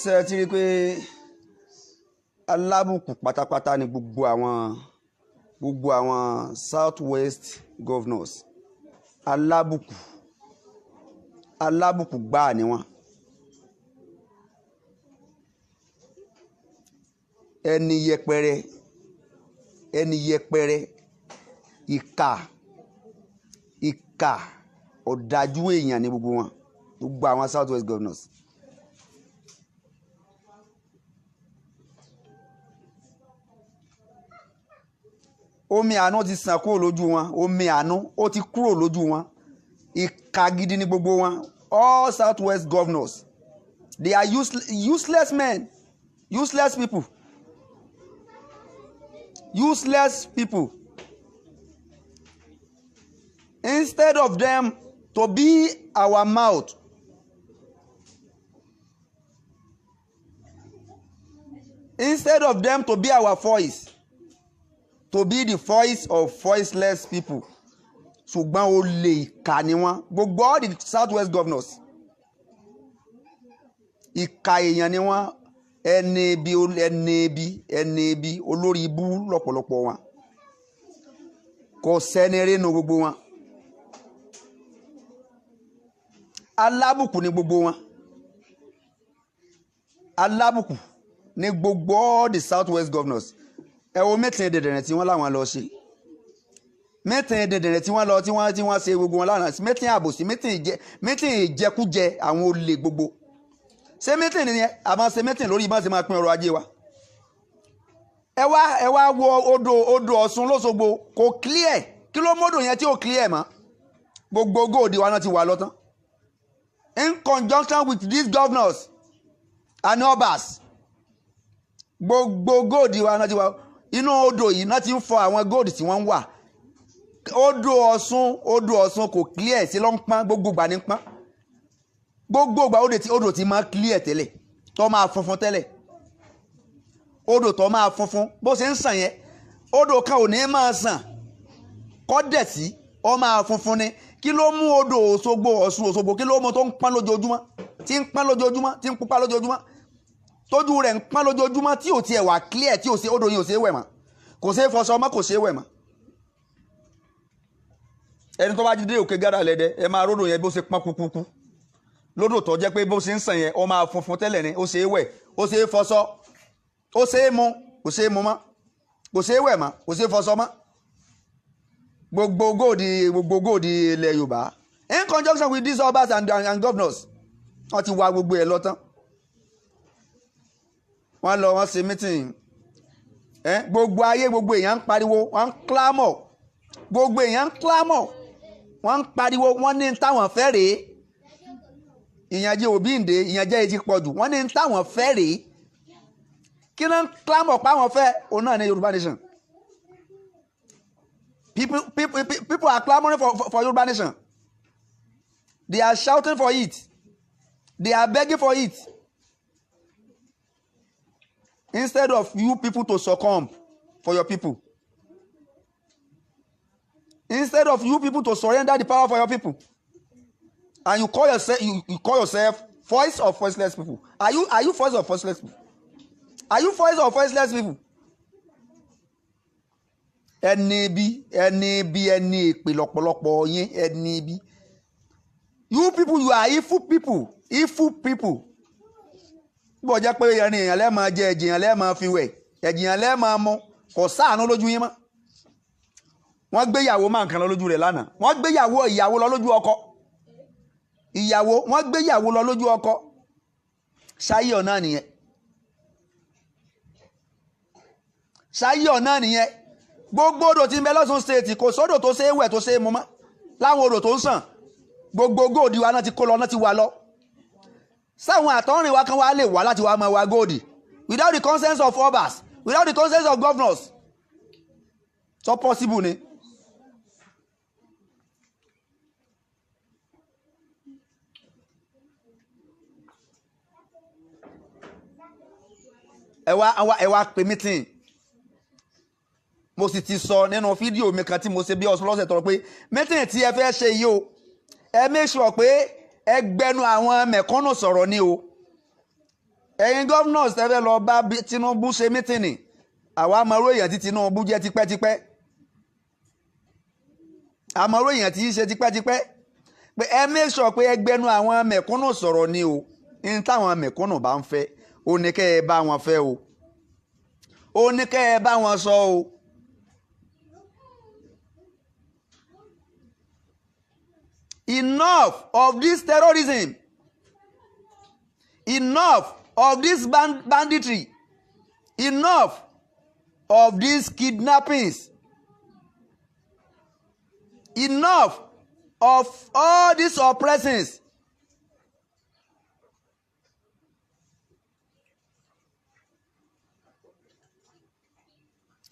Ṣé ẹ ti rí i pé alábùkù pátápátá ni gbogbo àwọn South West governors? Alábùkù, alábùkù gbáà ni wọ́n. Ẹni yẹpẹrẹ, ẹni yẹpẹrẹ, ìkà, ìkà, ọ̀dájú èèyàn ní gbogbo wọn, gbogbo àwọn South West governors. Omi àánú ti sàn kúrò lójú wọn. Omi àánú ó ti kúrò lójú wọn. Ìkà gidi ní gbogbo wọn. All South West governors, they are useless men, useless people, useless people. Instead of them to be our mouth, instead of them to be our voice, to be the voice of voiceless people, ṣùgbọ́n olè, ìkà ni wọ́n. Gbogbo all the South West governors, ìkà èèyàn ni wọ́n. Ẹni ibi, ẹni ibi, ẹni ibi, olórí ibú lọ́pọ̀lọpọ̀ wọn. Kò sẹ́ni rénu gbogbo wọn. Alábùkù ni gbogbo wọn. Alábùkù ní gbogbo all the South West governors. Ẹ wo meeting dẹ̀dẹ̀rẹ̀ tí wọ́n láwọn lọ ṣe, meeting dẹ̀dẹ̀rẹ̀ tí wọ́n lọ, tí wọ́n ṣe gbogbo wọn lánàá, meeting àbòsí, meeting ìjẹ, meeting ìjẹkújẹ, àwọn olè gbogbo. Ṣé meeting nìyẹn? Àmọ́ ṣe meeting lórí bá ṣe máa pín ọrọ̀ ajé wa. Ẹ wá wo odò Ọ̀ṣun lọ́sọ̀gbọ̀, kò clear. Kí ló mọ́dò yẹn tí ò clear mọ́? Gbogbo gold wa náà ti wà lọ́tán in conjunction with these governors and obas. Gbogbo gold wa náà ti wà. Inú odò yìí náà ti ń fọ àwọn gold tí wọ́n ń wà. Odò Ọ̀ṣun, odò Ọ̀ṣun kò clear sí, ló ń pọ́n. Gbogbo ìgbà ní pọ́n. Gbogbo ìgbà odò tí máa clear tẹ́lẹ̀, tó máa funfun tẹ́lẹ̀, odò tó máa funfun bó ṣe ń sàn yẹn, odò kan ò ní máa sàn kọ́ dẹ̀ sí, ó máa funfun ni. Kí ló mú odò Òṣogbo, Ọ̀ṣun Òṣogbo, kí ló mú tó ń pọ́n lójoojúmọ́, tí ń pọ́n lójoojúmọ́, tí ń pupa lójoojúmọ́, tójú rẹ̀ ń pọ́n lójoojúmọ́, tí ò tiẹ̀ wà clear, tí ò ṣe, odò yìí ò ṣe é wẹ̀ mọ́, kò ṣe é fọṣọ mọ́, kò ṣe é wẹ̀ mọ́? Ẹni tó bá jí dé òkè gádà lẹ́dẹ́, ẹ máa ródò yẹn bó ṣe pọ́n kúkúkú. Lódò tó jẹ́ pé bó ṣe ń sàn yẹn, ó máa funfun tẹ́lẹ̀ ni, ó ṣe é wẹ̀, ó ṣe é fọṣọ, ó ṣe é mu, kò ṣe é mu mọ́, kò ṣe é wẹ̀ mọ́, kò ṣe é fọṣọ mọ́. Gbogbo gold, gbogbo gold ilẹ̀ Yorùbá, in conjunction with these obas and governors, wọ́n ti wá gbogbo ẹ̀ lọ tán. Wọ́n lọ, wọ́n ṣe meeting ẹ. Gbogbo ayé, gbogbo èèyàn ń pariwo, wọ́n ń clamor. Gbogbo èèyàn ń clamor, wọ́n ń pariwo. Wọ́n ní táwọn fẹ́ rèé. Ìyànjẹ òbíǹde, ìyànjẹ yìí ti pọ̀ jù. Wọ́n ní táwọn fẹ́ rèé. Kí ló ń clamor páwọn fẹ́? Òun náà ní Yorùbá nation. People are clamoring for Yorùbá nation. They are shouting for it. They are begging for it. Instead of you people to succumb for your people, instead of you people to surrender the power for your people, and you call yourself voice of voiceless people. Are you voice of voiceless people? Are you voice of voiceless people? Ẹni bí, ẹni bí, ẹni èpè lọ́pọ̀lọpọ̀ yín, ẹni bí. You people, you are evil people, evil people. Bó jẹ́ pé ẹni èèyàn lẹ́ẹ̀ máa jẹ, ẹ̀jẹ̀ èèyàn lẹ́ẹ̀ máa fi wẹ̀, ẹ̀jẹ̀ èèyàn lẹ́ẹ̀ máa mu, kò sáànú lójú yín mọ́. Wọ́n gbéyàwó máa nǹkan lọ lójú rẹ̀ lánàá. Wọ́n gbéyàwó, ìyàwó lọ lójú ọkọ. Ìyàwó, wọ́n gbéyàwó lọ lójú ọkọ. Ṣáyọ̀ náà nìyẹn, ṣáyọ̀ náà nìyẹn. Gbogbo odò tí ń bẹ lọ́sùn State, kò sódò tó ṣe é wẹ̀, tó ṣe é mu mọ́ láwọn odò tó ń sàn. Gbogbo gold wa náà ti kó lọ, náà ti wà lọ. Sáwọn àtọ́rìn wa kan wá lè wá láti wá máa wa gold without the consent of obas, without the consent of governors? So possible ni? Ẹ wá pe meeting. Mo sì ti sọ nínú fídíò mi kan tí mo ṣe bí ọ̀sán lọ́sẹ̀ tọrọ pé meeting tí ẹ fẹ́ ṣe yìí o, ẹ make sure pé ẹ gbẹnu àwọn mẹ̀kúnnù sọ̀rọ̀ ni o. Ẹ̀yin governors tẹ́ fẹ́ lọ bá Tinubu ṣe meeting, àwa àmọ́rú èèyàn tí Tinubu jẹ́ tipẹ́tipẹ́, àmọ́rú èèyàn tí í ṣe tipẹ́tipẹ́, pé ẹ make sure pé ẹ gbẹnu àwọn mẹ̀kúnnù sọ̀rọ̀ ni o. Ní táwọn mẹ̀kúnnù bá ń fẹ́, ó ní kẹ́ ẹ bá wọn fẹ́ o, ó ní kẹ́ ẹ bá wọn sọ o. Enough of this terrorism, enough of this banditry, enough of these kidnappings, enough of all these oppressions.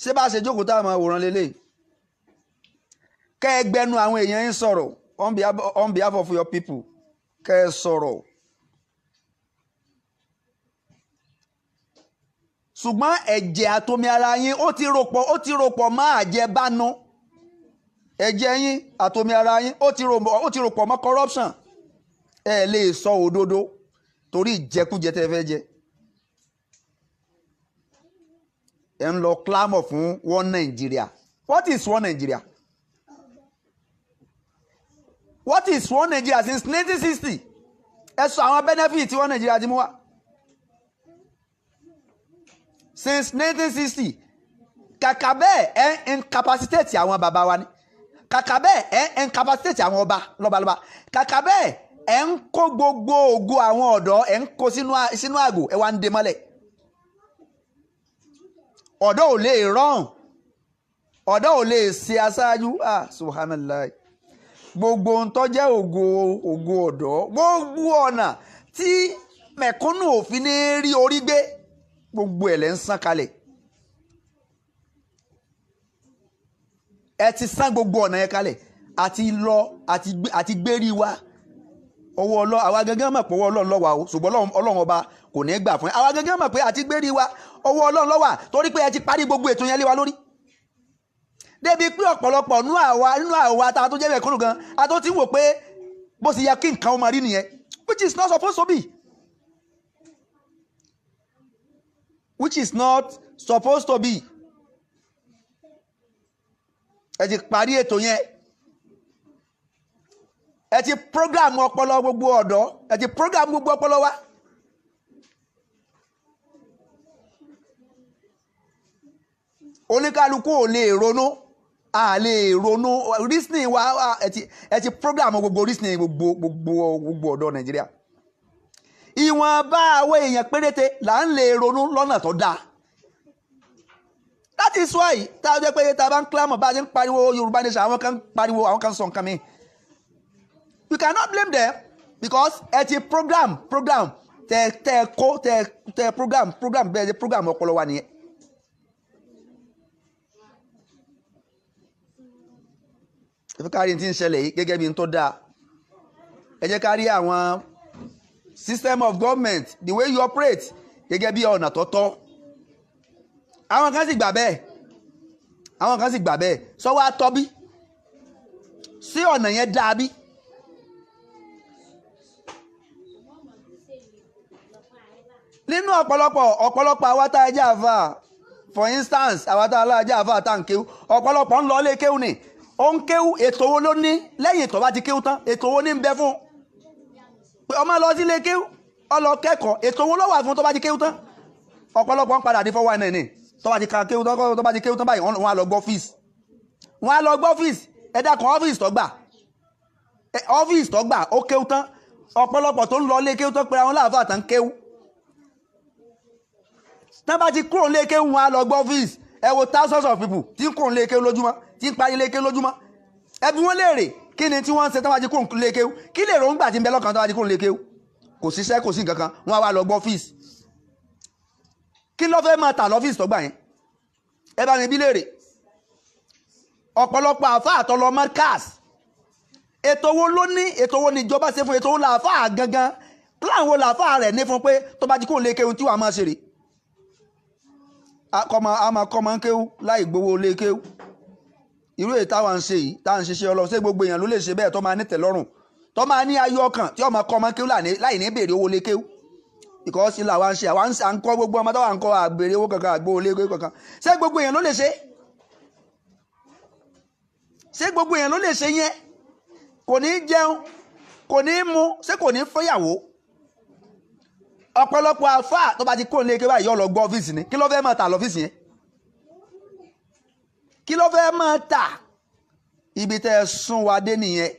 Ṣé bá a ṣe jókòó táwọn máa wòran lélẹ̀? Kẹ́ ẹ gbẹnu àwọn èèyàn yín sọ̀rọ̀ on behalf of your people, kẹ́ ẹ sọ̀rọ̀. Ṣùgbọ́n ẹ̀jẹ̀ àtomi ara yín, ó ti rò pọ̀ máa jẹ bánu. Ẹ̀jẹ̀ yín àtomi ara yín, ó ti rò pọ̀ mọ́ corruption. Ẹ lè sọ òdodo torí ìjẹkújẹ tẹ́ fẹ́ jẹ. Ẹ ń lọ clamor fún one Nigeria. What is one Nigeria? What is one Nigeria since 1960? Ẹ sọ àwọn benefit tí one Nigeria ti mú wá since 1960. Kàkà bẹ́ẹ̀, ẹ incapacitate àwọn bàbá wa ni. Kàkà bẹ́ẹ̀, ẹ incapacitate àwọn ọba lọ́balọ́ba. Kàkà bẹ́ẹ̀, ẹ ń kó gbogbo ògo àwọn ọ̀dọ́, ẹ ń kó sínú àgò, ẹ wá ń de mọ́lẹ̀. Ọ̀dọ́ ò lè rọrùn, ọ̀dọ́ ò lè ṣe aṣáájú. Ah, subhanallah! Gbogbo ohun tó jẹ́ ògo ọ̀dọ́, gbogbo ọ̀nà tí mẹ̀kúnnù òfin ní rí orí gbé, gbogbo ẹ̀ lẹ́ ń sán kalẹ̀. Ẹ ti sán gbogbo ọ̀nà yẹn kalẹ̀ àti lọ àti gbérí wa. Ọwọ́ Ọlọ́run, àwa gángan mọ̀ pé ọwọ́ Ọlọ́run ló wà o, ṣùgbọ́n Ọlọ́run ọba kò ní gbà fún ẹ. Àwa gángan mọ̀ pé àti gbérí wa, ọwọ́ Ọlọ́run ló wà, torí pé ẹ ti parí gbogbo ètò yẹn lé wa lórí, débi pé ọ̀pọ̀lọpọ̀ nínú àwa tá a tó jẹ́ mẹ̀kúnnù gan, a tó ti ń wò pé bó ṣe yẹ kí nǹkan ó máa rí nìyẹn, which is not supposed to be, which is not supposed to be. Ẹ ti parí ètò yẹn, ẹ ti program ọpọlọ gbogbo ọ̀dọ́, ẹ ti program gbogbo ọpọlọ wa. Oníkálukú ò lè ronú, a lè ronú reasoning wa. Ẹ ti program gbogbo reasoning gbogbo ọ̀dọ́ Nàìjíríà. Ìwọ̀nba àwọn èèyàn péréte là ń lè ronú lọ́nà tó dáa. That is why tá a jẹ́ pé tá a bá ń clamor, bá a ṣe ń pariwo Yorùbá nation, àwọn kan ń pariwo, àwọn kan ń sọ nǹkan mi. We cannot blame them because ẹ ti program tẹ tẹ kó tẹ tẹ program bẹ́ẹ̀ ṣe program ọpọlọ wa nìyẹn. Ẹ fẹ́ ká rí ní tí ń ṣẹlẹ̀ yìí gẹ́gẹ́ bí n tó dáa. Ẹ jẹ́ ká rí àwọn system of government, the way you operate, gẹ́gẹ́ bí ọ̀nà tó tọ́. Àwọn kan sì gbà bẹ́ẹ̀, àwọn kan sì gbà bẹ́ẹ̀. Sọ wá tọ́ bí sí ọ̀nà yẹn dáa bí? Nínú ọ̀pọ̀lọpọ̀ àwa tá a jẹ́ àfà, for instance, àwa tá a jẹ́ àfà tá à ń kéwú, ọ̀pọ̀lọpọ̀ ń lọ ilé kéwú ni ó ń kéwú. Ètò wo ló ní lẹ́yìn tó bá ti kéwú tán? Ètò wo ní ń bẹ fún pé ọmọ lọ sí ilé kéwú, ó lọ kẹ́kọ̀ọ́? Ètò wo ló wà fún tó bá ti kéwú tán? Ọ̀pọ̀lọpọ̀ ń padà di 419 ní tó bá ti ka kéwú tán. Tó bá ti kéwú tán báyìí, wọ́n á lọ gbọ́ ọ́fíìsì, wọ́n á lọ gbọ́ ọ́fíìsì. Ẹ̀dá kan, ọ́fíìsì tó gbà, ó kéwú tán. Ọ̀pọ̀lọpọ̀ tó ń lọ ilé kéwú tán pé àwọn láàfáà tán kéwú tán, bá ti kúrò nílé kéwú, wọn á lọ gbọ́ ọ́fíìsì. Ẹ wo thousands of people tí ń kúrò nílé kéwú lójúmọ́, tí ń parí ilé kéwú lójúmọ́. Ẹ bi wọ́n léèrè, kí ni tí wọ́n ń ṣe tán bá ti kúrò nílé kéwú? Kí lè ròǹgbà tí ń bẹ lọ́kàn tán bá ti kúrò nílé kéwú? Kò síṣẹ́, kò sí nǹkan kan, wọ́n á wá lọ gbọ́ ọ́fíìsì. Kí ló fẹ́ máa tà lọ́fíìsì tó gbà yẹn? Ẹ bá mi bí léèrè. Ọ̀pọ̀lọpọ̀ àfáà tó lọ Markaz, ètò wo ló ní? Ètò wo ni ìjọba ṣe fún? Ètò wo làáfáà gangan, plan wo làáfáà rẹ̀ ní fún pé tó bá ti kúrò lé kéwú tí wàá máa ṣe rè? Kọ́mọ a máa kọ́mọ ń kéwú láì gbowó lé kéwú. Irú èyí táwa ń ṣe yìí, táwa ń ṣiṣẹ́ Ọlọ́run, ṣé gbogbo èèyàn ló lè ṣe bẹ́ẹ̀, tó máa ní tẹ̀lọ́rùn, tó máa ní ayọ̀ ọkàn tí ó máa kọ́mọ kéwú láì ní béèrè owó lé kéwú? Because ilà wa ń ṣe, àwa ń kọ́ gbogbo ọmọ táwa ń kọ́, àgbèrè owó kankan, àgbo olé kankan. Ṣé gbogbo èèyàn ló lè ṣe? Ṣé gbogbo èèyàn ló lè ṣe yẹn? Kò ní jẹun, kò ní mu, ṣé kò ní fẹ́yàwó? Ọ̀pọ̀lọpọ̀ àfáà tó bá ti kó nílé ké báyìí, yóò lọ gbọ́ ọ́fíìsì ni. Kí ló fẹ́ máa tà lọ́fíìsì yẹn? Kí ló fẹ́ máa tà? Ibi tẹ́ ẹ sún wa dé nìyẹn.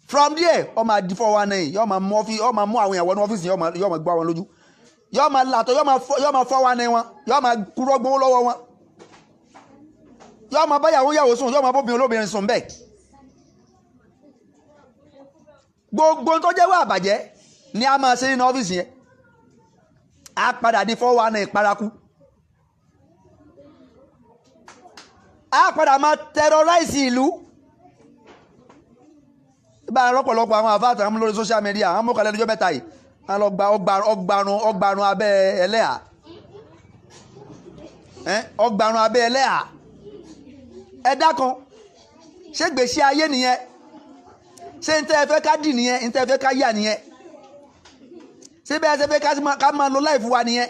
From there, ó máa di 419, yóò máa mú ọ́fíìsì, yóò máa mú àwọn èèyàn wọnú ọ́fíìsì, yóò máa gbọ́ àwọn lójú, yóò máa làtọ̀, yóò máa 419 wọn, yóò máa kúrọ́ gbowó lọ́wọ́ wọn, yóò máa báyàwó yàwó sùn, yóò máa bóbìnrin olóbìnrin sùn bẹ́ẹ̀. Gbogbo tó jẹ́ wà àbàjẹ́ ni a máa ṣe nínú ọ́fíìsì yẹn. A padà di 419 paraku, a padà máa terrorize ìlú. Bá a rọ́pọ̀lọpọ̀ àwọn àfáàtà àwọn lórí social media, àwọn mọ́kànlá ẹjọ́ mẹ́ta yìí, wọ́n lọ gba ọgbàrún abẹ́ ẹlẹ́hà, ọgbàrún abẹ́ ẹlẹ́hà. Ẹ dákan, ṣé gbèsè ayé nìyẹn? Ṣé n tẹ́ ẹ fẹ́ ká dì nìyẹn? N tẹ́ ẹ fẹ́ ká yà nìyẹn? Ṣé bẹ́ẹ̀ ṣe fẹ́ ká máa lo life wa nìyẹn?